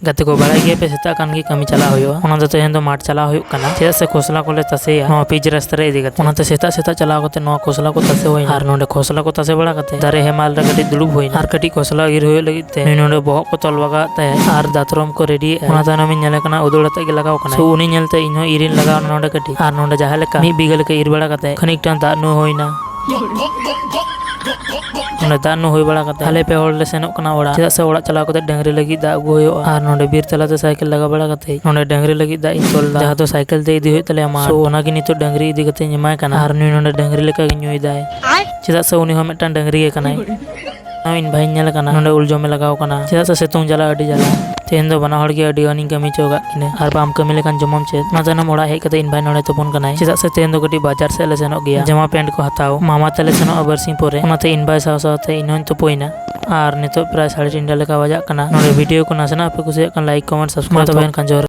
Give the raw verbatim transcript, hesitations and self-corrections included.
ᱜᱟᱛᱮ ᱠᱚ, ᱵᱟᱲᱟᱭ ᱜᱮᱭᱟ ᱯᱮ ᱥᱮᱛᱟᱜ ᱠᱟᱱ ᱜᱮ ᱠᱟᱹᱢᱤ ᱪᱟᱞᱟᱜ ᱦᱩᱭᱩᱜᱼᱟ᱾ ᱚᱱᱟ ᱫᱚ ᱛᱮᱦᱮᱧ ᱫᱚ ᱢᱟᱴᱷ ᱪᱟᱞᱟᱜ ᱦᱩᱭᱩᱜ ᱠᱟᱱᱟ, ᱪᱮᱫᱟᱜ ᱥᱮ ᱠᱷᱚᱥᱞᱟ ᱠᱚᱞᱮ ᱛᱟᱥᱮᱭᱟ ᱱᱚᱣᱟ ᱯᱤᱪ ᱨᱟᱥᱛᱟ ᱨᱮ ᱤᱫᱤ ᱠᱟᱛᱮ᱾ ᱚᱱᱟᱛᱮ ᱥᱮᱛᱟᱜ ᱥᱮᱛᱟᱜ ᱪᱟᱞᱟᱣ ᱠᱟᱛᱮ ᱱᱚᱣᱟ ᱠᱷᱚᱥᱞᱟ ᱠᱚ ᱛᱟᱥᱮ ᱦᱩᱭᱱᱟ᱾ ᱟᱨ ᱱᱚᱰᱮ ᱠᱷᱚᱥᱞᱟ ᱠᱚ ᱛᱟᱥᱮ ᱵᱟᱲᱟ ᱠᱟᱛᱮ ᱫᱟᱨᱮ ᱦᱮᱢᱟᱞ ᱨᱮ ᱠᱟᱹᱴᱤᱡ ᱫᱩᱲᱩᱵ ᱦᱩᱭᱱᱟ ᱟᱨ ᱠᱟᱹᱴᱤᱡ ᱠᱷᱚᱥᱞᱟ ᱤᱨ ᱦᱩᱭᱩᱜ ᱞᱟᱹᱜᱤᱫ ᱛᱮ ᱱᱩᱭ ᱱᱚᱰᱮ ᱵᱚᱦᱚᱜ ᱠᱚ ᱛᱚᱞ ᱵᱟᱜᱟᱣᱮᱫ ᱛᱟᱦᱮᱸᱫ ᱟᱨ ᱫᱟᱛᱨᱚᱢ ᱠᱚ ᱨᱮᱰᱤᱭᱮᱫ᱾ ᱚᱱᱟ ᱛᱟᱭᱱᱚᱢ ᱤᱧ ᱧᱮᱞᱮ ᱠᱟᱱᱟ ᱩᱫᱩᱲ ᱟᱛᱮ ᱜᱮ ᱞᱟᱜᱟᱣ ᱠᱟᱱᱟ᱾ So ᱩᱱᱤ ᱧᱮᱞᱛᱮ ᱤᱧ ᱦᱚᱸ ᱤᱨ ᱤᱧ ᱞᱟᱜᱟᱣ ᱮᱱᱟ ᱱᱚᱰᱮ ᱠᱟᱹᱴᱤᱡ᱾ ᱟᱨ ᱱᱚᱰᱮ ᱡᱟᱦᱟᱸ ᱞᱮᱠᱟ ᱢᱤᱫ ᱵᱤᱜᱷᱟᱹ ᱞᱮᱠᱟ ᱤᱨ ᱵᱟᱲᱟ ᱠᱟᱛᱮ ᱠᱷᱟᱹᱱᱤᱠ ᱴᱟᱝ ᱫᱟᱜ ᱧᱩ ᱦᱩᱭᱱᱟ᱾ ᱚᱸᱰᱮ ᱫᱟᱜ ᱧᱩ ᱦᱩᱭ ᱵᱟᱲᱟ ᱠᱟᱛᱮ ᱟᱞᱮ ᱯᱮ ᱦᱚᱲ ᱞᱮ ᱥᱮᱱᱚᱜ ᱠᱟᱱᱟ ᱚᱲᱟᱜ, ᱪᱮᱫᱟᱜ ᱥᱮ ᱚᱲᱟᱜ ᱪᱟᱞᱟᱣ ᱠᱟᱛᱮ ᱰᱟᱹᱝᱨᱤ ᱞᱟᱹᱜᱤᱫ ᱫᱟᱜ ᱟᱹᱜᱩ ᱦᱩᱭᱩᱜᱼᱟ᱾ ᱟᱨ ᱱᱚᱰᱮ ᱵᱤᱨ ᱛᱟᱞᱟᱛᱮ ᱥᱟᱭᱠᱮᱞ ᱞᱟᱜᱟ ᱵᱟᱲᱟ ᱠᱟᱛᱮ ᱱᱚᱰᱮ ᱰᱟᱹᱝᱨᱤ ᱞᱟᱹᱜᱤᱫ ᱫᱟᱜ ᱤᱧ ᱛᱚᱞ ᱮᱫᱟ, ᱡᱟᱦᱟᱸ ᱫᱚ ᱥᱟᱭᱠᱮᱞ ᱛᱮ ᱤᱫᱤ ᱦᱩᱭᱩᱜ ᱛᱟᱞᱮᱭᱟ ᱢᱟᱴᱷ᱾ So ᱚᱱᱟᱜᱮ ᱱᱤᱛᱚᱜ ᱰᱟᱹᱝᱨᱤ ᱤᱫᱤ ᱠᱟᱛᱮ ᱤᱧ ᱮᱢᱟᱭ ᱠᱟᱱᱟ᱾ ᱟᱨ ᱱᱩᱭ ᱱᱚᱰᱮ ᱰᱟᱹᱝᱨᱤ ᱞᱮᱠᱟ ᱜᱮ ᱧᱩᱭ ᱫᱟᱭ, ᱪᱮᱫᱟᱜ ᱥᱮ ᱩᱱᱤ ᱦᱚᱸ ᱢᱤᱫᱴᱟᱝ ᱰᱟᱹᱝᱨᱤ ᱜᱮ ᱠᱟᱱᱟᱭ᱾ ᱤᱧ ᱵᱷᱟᱭᱤᱧ ᱧᱮᱞ ᱠᱟᱱᱟ ᱱᱚᱰᱮ ᱩᱞ ᱡᱚᱢᱮ ᱞᱟᱜᱟᱣ ᱠᱟᱱᱟ, ᱪᱮᱫᱟᱜ ᱥᱮ ᱥᱤᱛᱩᱝ ᱡᱟᱞᱟ ᱟᱹᱰᱤ ᱡᱟᱞᱟ᱾ ᱛᱮᱦᱮᱧ ᱫᱚ ᱵᱟᱱᱟ ᱦᱚᱲ ᱜᱮ ᱟᱹᱰᱤ ᱜᱟᱱᱤᱧ ᱠᱟᱹᱢᱤ ᱦᱚᱪᱚ ᱟᱠᱟᱫ ᱠᱤᱱᱟ, ᱟᱨ ᱵᱟᱢ ᱠᱟᱹᱢᱤ ᱞᱮᱠᱷᱟᱱ ᱡᱚᱢᱟᱢ ᱪᱮᱫ? ᱚᱱᱟ ᱛᱟᱭᱱᱚᱢ ᱚᱲᱟᱜ ᱦᱮᱡ ᱠᱟᱛᱮ ᱤᱧ ᱵᱷᱟᱭ ᱱᱚᱰᱮ ᱛᱩᱯᱩᱱ ᱠᱟᱱᱟᱭ, ᱪᱮᱫᱟᱜ ᱥᱮ ᱛᱮᱦᱮᱧ ᱫᱚ ᱠᱟᱹᱴᱤᱡ ᱵᱟᱡᱟᱨ ᱥᱮᱫ ᱞᱮ ᱥᱮᱱᱚᱜ ᱜᱮᱭᱟ ᱡᱟᱢᱟ ᱯᱮᱱᱴ ᱠᱚ ᱦᱟᱛᱟᱣ᱾ ᱢᱟᱢᱟ ᱛᱟᱞᱮ ᱥᱮᱱᱚᱜᱼᱟ ᱵᱟᱨᱥᱤᱧ ᱯᱚᱨᱮ, ᱚᱱᱟᱛᱮ ᱤᱧ ᱵᱷᱟᱭ ᱥᱟᱶ ᱥᱟᱶᱛᱮ ᱤᱧ ᱦᱚᱸᱧ ᱛᱩᱯᱩᱭᱮᱱᱟ᱾ ᱟᱨ ᱱᱤᱛᱚᱜ ᱯᱨᱟᱭ ᱥᱟᱲᱮ ᱛᱤᱱᱴᱟ ᱞᱮᱠᱟ ᱵᱟᱡᱟᱜ ᱠᱟᱱᱟ᱾ ᱱᱚᱰᱮ ᱵᱷᱤᱰᱤᱭᱳ ᱠᱚ ᱱᱟᱥᱮᱱᱟᱜ ᱯᱮ ᱠᱩᱥᱤᱭᱟᱜ ᱠᱷᱟᱱ ᱞᱟᱭᱤᱠ, ᱠᱚᱢᱮᱱᱴ, ᱥᱟᱵᱥᱠᱨᱟᱭᱤᱵ ᱛᱟᱵᱚᱱ ᱠᱷᱟᱱ ᱡᱚᱦᱟᱨ᱾